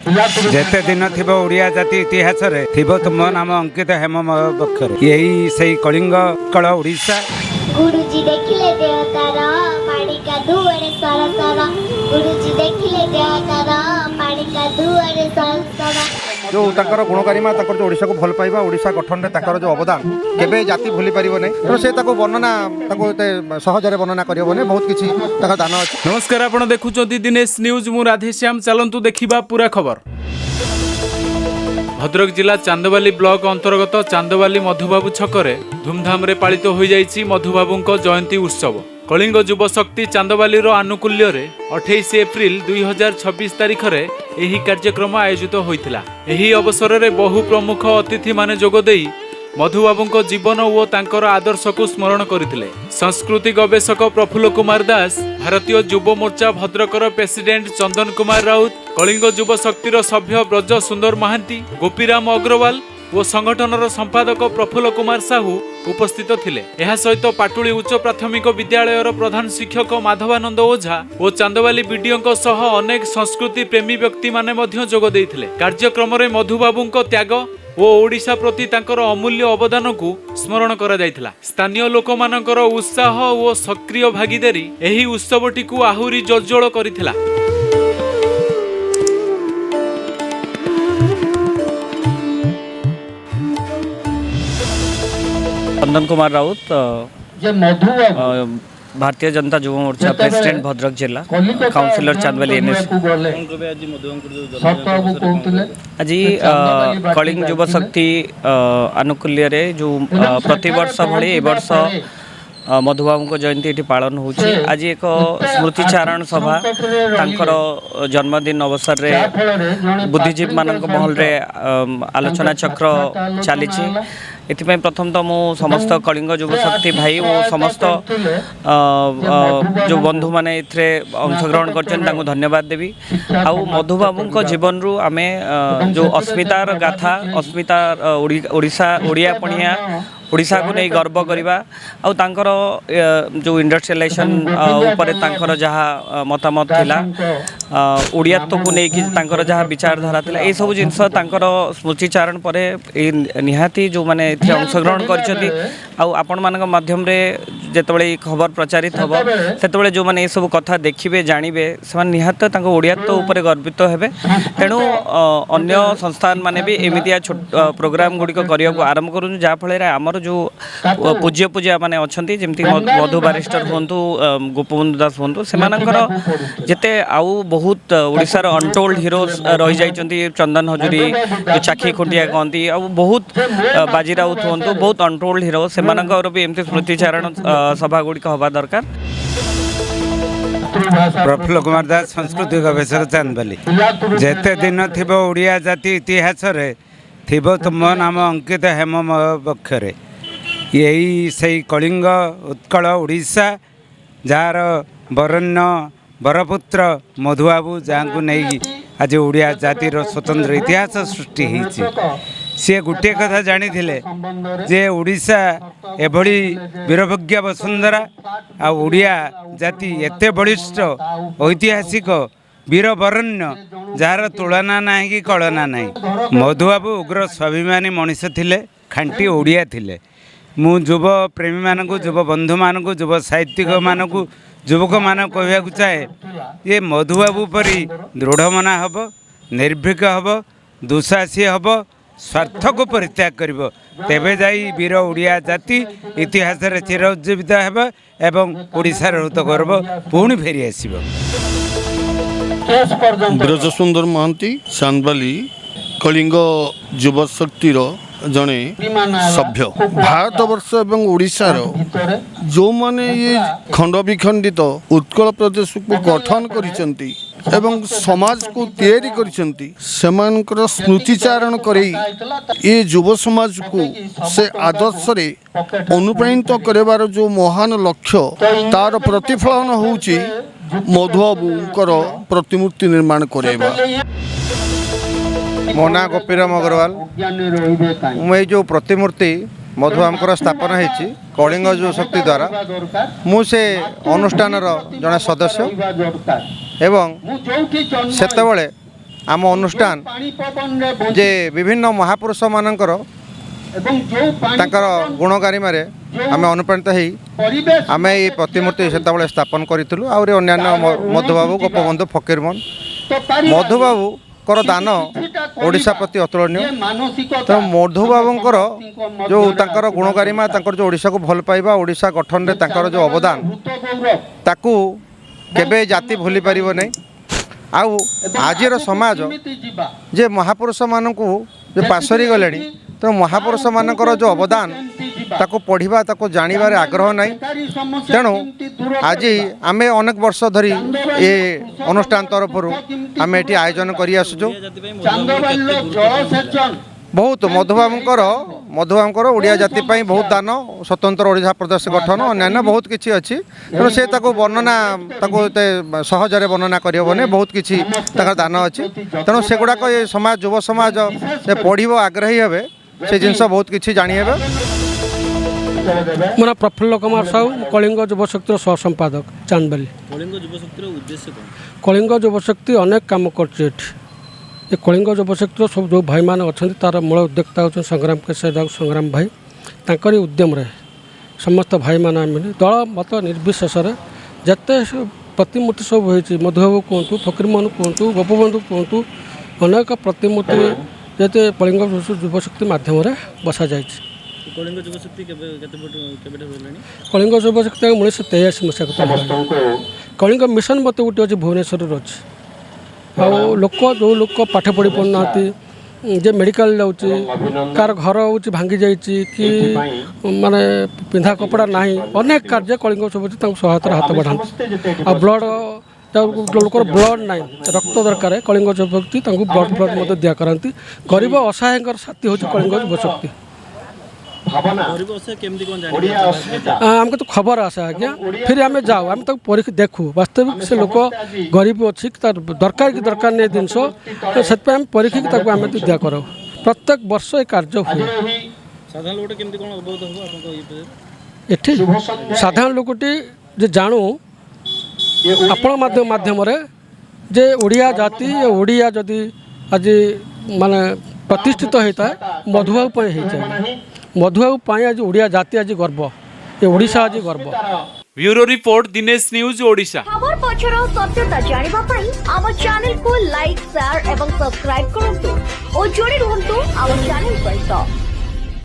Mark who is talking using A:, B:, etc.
A: ଯେତେ ଦିନ ଥିବ ଓଡ଼ିଆ ଜାତି ଇତିହାସରେ, ଥିବ ତୁମ ନାମ ଅଙ୍କିତ ହେମମୟ ବକ୍ଷରେ। ଏଇ ସେଇ କଳିଙ୍ଗ କଳ ଓଡ଼ିଶା।
B: ଗୁରୁଜୀ ଦେଖିଲେ ଦେହ ତାର ପାଣି କାଦୁଅରେ ସର ସର। ଗୁରୁଜୀ ଦେଖିଲେ ଦେହ ତାର ପାଣି କାଦୁଅରେ ସର ସର।
C: ଯେଉଁ ତାଙ୍କର ଗୁଣଗାରିମା, ତାଙ୍କର ଯେଉଁ ଓଡ଼ିଶାକୁ ଭଲ ପାଇବା, ଓଡ଼ିଶା ଗଠନରେ ତାଙ୍କର ଯେଉଁ ଅବଦାନ, କେବେ ଜାତି ଭୁଲି ପାରିବ ନାହିଁ। ତେଣୁ ସେ ତାକୁ ବର୍ଣ୍ଣନା, ତାକୁ ଏତେ ସହଜରେ ବର୍ଣ୍ଣନା କରିହେବ ନାହିଁ। ବହୁତ କିଛି ତାଙ୍କର ଦାନ ଅଛି।
D: ନମସ୍କାର, ଆପଣ ଦେଖୁଛନ୍ତି ଦିନେଶ ନ୍ୟୁଜ୍, ମୁଁ ରାଧେଶ୍ୟାମ। ଚାଲନ୍ତୁ ଦେଖିବା ପୁରା ଖବର। ଭଦ୍ରକ ଜିଲ୍ଲା ଚାନ୍ଦବାଲି ବ୍ଲକ ଅନ୍ତର୍ଗତ ଚାନ୍ଦବାଲି ମଧୁବାବୁ ଛକରେ ଧୁମଧାମରେ ପାଳିତ ହୋଇଯାଇଛି ମଧୁବାବୁଙ୍କ ଜୟନ୍ତୀ ଉତ୍ସବ। କଳିଙ୍ଗ ଯୁବ ଶକ୍ତି ଚାନ୍ଦବାଲିର ଆନୁକୂଲ୍ୟରେ 28 ଏପ୍ରିଲ 2026 ତାରିଖରେ ଏହି କାର୍ଯ୍ୟକ୍ରମ ଆୟୋଜିତ ହୋଇଥିଲା। ଏହି ଅବସରରେ ବହୁ ପ୍ରମୁଖ ଅତିଥିମାନେ ଯୋଗଦେଇ ମଧୁବାବୁଙ୍କ ଜୀବନ ଓ ତାଙ୍କର ଆଦର୍ଶକୁ ସ୍ମରଣ କରିଥିଲେ। ସଂସ୍କୃତି ଗବେଷକ ପ୍ରଫୁଲ୍ଲ କୁମାର ଦାସ, ଭାରତୀୟ ଯୁବ ମୋର୍ଚ୍ଚା ଭଦ୍ରକର ପ୍ରେସିଡେଣ୍ଟ ଚନ୍ଦନ କୁମାର ରାଉତ, କଳିଙ୍ଗ ଯୁବ ଶକ୍ତିର ସଭ୍ୟ ବ୍ରଜ ସୁନ୍ଦର ମହାନ୍ତି, ଗୋପୀରାମ ଅଗ୍ରୱାଲ ଓ ସଂଗଠନର ସମ୍ପାଦକ ପ୍ରଫୁଲ୍ଲ କୁମାର ସାହୁ ଉପସ୍ଥିତ ଥିଲେ। ଏହା ସହିତ ପାଟୁଳି ଉଚ୍ଚ ପ୍ରାଥମିକ ବିଦ୍ୟାଳୟର ପ୍ରଧାନ ଶିକ୍ଷକ ମାଧବାନନ୍ଦ ଓଝା ଓ ଚାନ୍ଦବାଲି ବିଡିଓଙ୍କ ସହ ଅନେକ ସଂସ୍କୃତି ପ୍ରେମୀ ବ୍ୟକ୍ତିମାନେ ମଧ୍ୟ ଯୋଗ ଦେଇଥିଲେ। କାର୍ଯ୍ୟକ୍ରମରେ ମଧୁବାବୁଙ୍କ ତ୍ୟାଗ ଓ ଓଡ଼ିଶା ପ୍ରତି ତାଙ୍କର ଅମୂଲ୍ୟ ଅବଦାନକୁ ସ୍ମରଣ କରାଯାଇଥିଲା। ସ୍ଥାନୀୟ ଲୋକମାନଙ୍କର ଉତ୍ସାହ ଓ ସକ୍ରିୟ ଭାଗିଦାରୀ ଏହି ଉତ୍ସବଟିକୁ ଆହୁରି ଜଜ୍ୱଳ କରିଥିଲା।
E: ଚନ୍ଦନ କୁମାର ରାଉତ, ଭାରତୀୟ ଜନତା ଯୁବ ମୋର୍ଚ୍ଚା ପ୍ରେସିଡେଣ୍ଟ, ଭଦ୍ରକ ଜିଲ୍ଲା, କାଉନସିଲର ଚାନ୍ଦବାଲି ଏନ୍ଏସି। ଆଜି କଳିଙ୍ଗ ଯୁବ ଶକ୍ତି ଆନୁକୂଲ୍ୟରେ ଯେଉଁ ପ୍ରତିବର୍ଷ ଭଳି ଏ ବର୍ଷ ମଧୁବାବୁଙ୍କ ଜୟନ୍ତୀ ଏଠି ପାଳନ ହେଉଛି, ଆଜି ଏକ ସ୍ମୃତିଚାରଣ ସଭା ତାଙ୍କର ଜନ୍ମଦିନ ଅବସରରେ ବୁଦ୍ଧିଜୀବୀମାନଙ୍କ ମହଲରେ ଆଲୋଚନା ଚକ୍ର ଚାଲିଛି। ଏଥିପାଇଁ ପ୍ରଥମତଃ ମୁଁ ସମସ୍ତ କଳିଙ୍ଗ ଯୁବଶକ୍ତି ଭାଇ ଓ ସମସ୍ତ ଯେଉଁ ବନ୍ଧୁମାନେ ଏଥିରେ ଅଂଶଗ୍ରହଣ କରିଛନ୍ତି, ତାଙ୍କୁ ଧନ୍ୟବାଦ ଦେବି। ଆଉ ମଧୁବାବୁଙ୍କ ଜୀବନରୁ ଆମେ ଯେଉଁ ଅସ୍ମିତାର ଗାଥା, ଅସ୍ମିତା, ଓଡ଼ିଶା, ଓଡ଼ିଆ ପଣିଆ, ଓଡ଼ିଶାକୁ ନେଇ ଗର୍ବ କରିବା, ଆଉ ତାଙ୍କର ଯେଉଁ ଇଣ୍ଡଷ୍ଟ୍ରିଆଲାଇଜେସନ୍ ଉପରେ ତାଙ୍କର ଯାହା ମତାମତ ଥିଲା, ଓଡ଼ିଆତ୍ୱକୁ ନେଇକି ତାଙ୍କର ଯାହା ବିଚାରଧାରା ଥିଲା, ଏଇସବୁ ଜିନିଷ ତାଙ୍କର ସ୍ମୃତିଚାରଣ ପରେ ଏଇ ନିହାତି ଯେଉଁମାନେ ଏଥିରେ ଅଂଶଗ୍ରହଣ କରିଛନ୍ତି, ଆଉ ଆପଣମାନଙ୍କ ମାଧ୍ୟମରେ ଯେତେବେଳେ ଏଇ ଖବର ପ୍ରଚାରିତ ହେବ, ସେତେବେଳେ ଯେଉଁମାନେ ଏସବୁ କଥା ଦେଖିବେ, ଜାଣିବେ, ସେମାନେ ନିହାତି ତାଙ୍କ ଓଡ଼ିଆତ୍ୱ ଉପରେ ଗର୍ବିତ ହେବେ। ତେଣୁ ଅନ୍ୟ ସଂସ୍ଥାନ ମାନେ ବି ଏମିତିଆ ଛୋଟ ପ୍ରୋଗ୍ରାମ ଗୁଡ଼ିକ କରିବାକୁ ଆରମ୍ଭ କରୁଛନ୍ତି, ଯାହାଫଳରେ ଆମର ଯେଉଁ ପୂଜ୍ୟ ପୂଜା ମାନେ ଅଛନ୍ତି, ଯେମିତି ମଧୁ ବାରିଷ୍ଟର ହୁଅନ୍ତୁ, ଗୋପବନ୍ଧୁ ଦାସ ହୁଅନ୍ତୁ, ସେମାନଙ୍କର ଯେତେ ଆଉ ବହୁତ ଓଡ଼ିଶାର ଅନଟୋଲ୍ଡ ହିରୋ ରହିଯାଇଛନ୍ତି, ଚନ୍ଦନ ହଜୁରୀ, ଯେଉଁ ଚାଖି ଖୁଣ୍ଟିଆ କହନ୍ତି, ଆଉ ବହୁତ ବାଜି ରାଉତ ହୁଅନ୍ତୁ, ବହୁତ ଅନଟୋଲ୍ଡ ହିରୋ, ସେମାନଙ୍କର ବି ଏମିତି ସ୍ମୃତିଚାରଣ ସଭା ଗୁଡ଼ିକ ହେବା ଦରକାର।
A: ପ୍ରଫୁଲ୍ଲ କୁମାର ଦାସ, ସଂସ୍କୃତି ଗବେଷକ, ଚାନ୍ଦବାଲି। ଯେତେ ଦିନ ଥିବ ଓଡ଼ିଆ ଜାତି ଇତିହାସରେ, ଥିବ ତୁମ ନାମ ଅଙ୍କିତ ହେମମୟ ବକ୍ଷରେ। ଏଇ ସେଇ କଳିଙ୍ଗ ଉତ୍କଳ ଓଡ଼ିଶା, ଯାହାର ବରଣ୍ୟ ବରପୁତ୍ର ମଧୁବାବୁ, ଯାହାଙ୍କୁ ନେଇକି ଆଜି ଓଡ଼ିଆ ଜାତିର ସ୍ୱତନ୍ତ୍ର ଇତିହାସ ସୃଷ୍ଟି ହେଇଛି। ସିଏ ଗୋଟିଏ କଥା ଜାଣିଥିଲେ ଯେ ଓଡ଼ିଶା ଏଭଳି ବୀରଭଜ୍ଞା ବସୁନ୍ଧରା, ଆଉ ଓଡ଼ିଆ ଜାତି ଏତେ ବଳିଷ୍ଠ, ଐତିହାସିକ, ବୀରବରଣ୍ୟ, ଯାହାର ତୁଳନା ନାହିଁ କି କଳନା ନାହିଁ। ମଧୁବାବୁ ଉଗ୍ର ସ୍ୱାଭିମାନୀ ମଣିଷ ଥିଲେ, ଖାଣ୍ଟି ଓଡ଼ିଆ ଥିଲେ। ମୁଁ ଯୁବ ପ୍ରେମୀମାନଙ୍କୁ, ଯୁବ ବନ୍ଧୁମାନଙ୍କୁ, ଯୁବ ସାହିତ୍ୟିକମାନଙ୍କୁ, ଯୁବକମାନଙ୍କୁ କହିବାକୁ ଚାହେଁ ଯେ ମଧୁବାବୁ ପରି ଦୃଢ଼ମନା ହେବ, ନିର୍ଭୀକ ହେବ, ଦୁଃସାହସୀ ହେବ, ସ୍ୱାର୍ଥକୁ ପରିତ୍ୟାଗ କରିବ, ତେବେ ଯାଇ ବୀର ଓଡ଼ିଆ ଜାତି ଇତିହାସରେ ଚିରଉଜ୍ଜୀବିତ ହେବ ଏବଂ ଓଡ଼ିଶାର ହୃତ ଗୌରବ ପୁଣି ଫେରି ଆସିବ।
F: ବ୍ରଜସୁନ୍ଦର ମହାନ୍ତି, ଚାନ୍ଦବାଲି କଳିଙ୍ଗ ଯୁବଶକ୍ତିର ଜଣେ ସଭ୍ୟ। ଭାରତବର୍ଷ ଏବଂ ଓଡ଼ିଶାର ଯେଉଁମାନେ ଇଏ ଖଣ୍ଡ ବିଖଣ୍ଡିତ ଉତ୍କଳ ପ୍ରଦେଶକୁ ଗଠନ କରିଛନ୍ତି ଏବଂ ସମାଜକୁ ତିଆରି କରିଛନ୍ତି, ସେମାନଙ୍କର ସ୍ମୃତିଚାରଣ କରି ଏ ଯୁବ ସମାଜକୁ ସେ ଆଦର୍ଶରେ ଅନୁପ୍ରାଣିତ କରିବାର ଯେଉଁ ମହାନ ଲକ୍ଷ୍ୟ, ତାର ପ୍ରତିଫଳନ ହେଉଛି ମଧୁବାବୁଙ୍କର ପ୍ରତିମୂର୍ତ୍ତି ନିର୍ମାଣ କରାଇବା।
C: ମୋ ନାଁ ଗୋପୀରାମ ଅଗ୍ରୱାଲ। ମୁଁ ଏଇ ଯେଉଁ ପ୍ରତିମୂର୍ତ୍ତି ମଧୁବାବୁଙ୍କର ସ୍ଥାପନ ହେଇଛି କଳିଙ୍ଗ ଯୁବ ଶକ୍ତି ଦ୍ୱାରା, ମୁଁ ସେ ଅନୁଷ୍ଠାନର ଜଣେ ସଦସ୍ୟ ଏବଂ ସେତେବେଳେ ଆମ ଅନୁଷ୍ଠାନ ଯେ ବିଭିନ୍ନ ମହାପୁରୁଷମାନଙ୍କର ତାଙ୍କର ଗୁଣଗାରିମାରେ ଆମେ ଅନୁପ୍ରାଣିତ ହେଇ ଆମେ ଏଇ ପ୍ରତିମୂର୍ତ୍ତି ସେତେବେଳେ ସ୍ଥାପନ କରିଥିଲୁ। ଆହୁରି ଅନ୍ୟାନ୍ୟ ମଧୁବାବୁ, ଗୋପବନ୍ଧୁ, ଫକୀରମୋହନ, ମଧୁବାବୁଙ୍କର ଦାନ ଓଡ଼ିଶା ପ୍ରତି ଅତୁଳନୀୟ। ତେଣୁ ମଧୁବାବୁଙ୍କର ଯେଉଁ ତାଙ୍କର ଗୁଣଗାରିମା, ତାଙ୍କର ଯେଉଁ ଓଡ଼ିଶାକୁ ଭଲ ପାଇବା, ଓଡ଼ିଶା ଗଠନରେ ତାଙ୍କର ଯେଉଁ ଅବଦାନ, ତାକୁ କେବେ ଜାତି ଭୁଲି ପାରିବ ନାହିଁ। ଆଉ ଆଜିର ସମାଜ ଯେ ମହାପୁରୁଷମାନଙ୍କୁ ଯେ ପାଶୋରି ଗଲେଣି, ତେଣୁ ମହାପୁରୁଷମାନଙ୍କର ଯେଉଁ ଅବଦାନ ତାକୁ ପଢ଼ିବା, ତାକୁ ଜାଣିବାରେ ଆଗ୍ରହ ନାହିଁ। ତେଣୁ ଆଜି ଆମେ ଅନେକ ବର୍ଷ ଧରି ଏ ଅନୁଷ୍ଠାନ ତରଫରୁ ଆମେ ଏଠି ଆୟୋଜନ କରି ଆସୁଛୁ। ବହୁତ ମଧୁବାବୁଙ୍କର ଓଡ଼ିଆ ଜାତି ପାଇଁ ବହୁତ ଦାନ, ସ୍ୱତନ୍ତ୍ର ଓଡ଼ିଶା ପ୍ରଦେଶ ଗଠନ, ଅନ୍ୟାନ୍ୟ ବହୁତ କିଛି ଅଛି। ତେଣୁ ସେ ତାକୁ ବର୍ଣ୍ଣନା, ତାକୁ ଏତେ ସହଜରେ ବର୍ଣ୍ଣନା କରିହେବନି, ବହୁତ କିଛି ତାଙ୍କର ଦାନ ଅଛି। ତେଣୁ ସେଗୁଡ଼ାକ ଏ ସମାଜ, ଯୁବ ସମାଜ ସେ ପଢ଼ିବ, ଆଗ୍ରହୀ ହେବେ, ସେ ଜିନିଷ ବହୁତ କିଛି ଜାଣିହେବେ।
G: ମୋ ନାଁ ପ୍ରଫୁଲ୍ଲ କୁମାର ସାହୁ। ମୁଁ କଳିଙ୍ଗ ଯୁବଶକ୍ତିର ସହ ସମ୍ପାଦକ, ଚାନ୍ଦବାଲି।
H: କଳିଙ୍ଗ ଯୁବଶକ୍ତିର ଉଦ୍ଦେଶ୍ୟ କ'ଣ?
G: କଳିଙ୍ଗ ଯୁବଶକ୍ତି ଅନେକ କାମ କରୁଛି ଏଠି। ଏ କଳିଙ୍ଗ ଯୁବଶକ୍ତିର ସବୁ ଯେଉଁ ଭାଇମାନେ ଅଛନ୍ତି, ତା'ର ମୂଳ ଉଦ୍ୟୋକ୍ତା ହେଉଛନ୍ତି ସଂଗ୍ରାମ କେଶରୀ ରାଉତ, ସଂଗ୍ରାମ ଭାଇ। ତାଙ୍କରି ଉଦ୍ୟମରେ ସମସ୍ତ ଭାଇମାନେ ଆମେ ଦଳ ମତ ନିର୍ବିଶେଷରେ ଯେତେ ପ୍ରତିମୂର୍ତ୍ତି ସବୁ ହେଇଛି, ମଧୁବାବୁ କୁହନ୍ତୁ, ଫକୀରମୋହନ କୁହନ୍ତୁ, ଗୋପବନ୍ଧୁ କୁହନ୍ତୁ, ଅନେକ ପ୍ରତିମୂର୍ତ୍ତି ଯେତେ କଳିଙ୍ଗ ଯୁବଶକ୍ତି ମାଧ୍ୟମରେ ବସାଯାଇଛି।
H: କଳିଙ୍ଗ ଯୁବଶକ୍ତି କେବେ କେବେଠାରୁ ହେଲାଣି?
G: କଳିଙ୍ଗ ଯୁବଶକ୍ତି 1983 ମସିହା କଥା ହେଲାଣି। କଳିଙ୍ଗ ମିଶନ ମୋତେ ଗୋଟିଏ ଅଛି, ଭୁବନେଶ୍ୱରରେ ଅଛି। ଆଉ ଲୋକ, ଯେଉଁ ଲୋକ ପାଠ ପଢ଼ି ପାରୁନାହାନ୍ତି, ଯେ ମେଡ଼ିକାଲ ଯାଉଛି, କାହାର ଘର ହେଉଛି ଭାଙ୍ଗି ଯାଇଛି କି ମାନେ ପିନ୍ଧା କପଡ଼ା ନାହିଁ, ଅନେକ କାର୍ଯ୍ୟ କଳିଙ୍ଗ ଯୁବଶକ୍ତି ତାଙ୍କୁ ସହାୟତାର ହାତ ବଢ଼ାନ୍ତି। ଆଉ ବ୍ଲଡ଼, ଯେଉଁ ଲୋକର ବ୍ଲଡ଼ ନାହିଁ, ରକ୍ତ ଦରକାର, କଳିଙ୍ଗ ଯୁବଶକ୍ତି ତାଙ୍କୁ ବ୍ଲଡ଼ ଫ୍ଲଡ଼ ମଧ୍ୟ ଦିଆ କରନ୍ତି। ଗରିବ ଅସହାୟଙ୍କର ସାଥୀ ହେଉଛି କଳିଙ୍ଗ ଯୁବଶକ୍ତି।
H: ଗରିବ ଅସହାୟ କେମିତି କ'ଣ ଜାଣିବେ?
G: ଆମକୁ ତ ଖବର ଆସେ ଆଜ୍ଞା, ଫିର ଆମେ ଯାଉ, ଆମେ ତାକୁ ପରୀକ୍ଷି ଦେଖୁ ବାସ୍ତବିକ ସେ ଲୋକ ଗରିବ ଅଛି କି ତାର ଦରକାର କି ଦରକାର ନାହିଁ ଜିନିଷ। ତ ସେଥିପାଇଁ ଆମେ ପରୀକ୍ଷିକି ତାକୁ ଆମେ ଦିଆ କରାଉ। ପ୍ରତ୍ୟେକ ବର୍ଷ ଏ କାର୍ଯ୍ୟ ହୁଏ।
H: ସାଧାରଣ ଲୋକଟା କେମିତି କ'ଣ ଅବଗତ ହେବ ଆପଣଙ୍କ ଇଏ ବିଷୟରେ?
G: ଏଠି ସାଧାରଣ ଲୋକଟି ଯେ ଜାଣୁ ଆପଣ ମାଧ୍ୟମରେ ଯେ ଓଡ଼ିଆ ଜାତି, ଏ ଓଡ଼ିଆ ଯଦି ଆଜି ମାନେ ପ୍ରତିଷ୍ଠିତ ହେଇଥାଏ, ମଧୁବାବୁ ପାଇଁ ହେଇଥାଏ। ମଧୁବାବୁ ପାଇଁ ଆଜି ଓଡ଼ିଆ ଜାତି ଆଜି ଗର୍ବ, ଏ ଓଡ଼ିଶା ଆଜି ଗର୍ବ।
D: Bureau report, Dinesh news Odisha.
I: ଖବର ପଛର ସତ୍ୟତା ଜାଣିବା ପାଇଁ ଆମ ଚ୍ୟାନେଲକୁ ଲାଇକ୍, ସେୟାର ଏବଂ ସବସ୍କ୍ରାଇବ୍ କରନ୍ତୁ ଓ ଯୋଡ଼ି ରୁହନ୍ତୁ ଆମ ଚ୍ୟାନେଲ ସହିତ।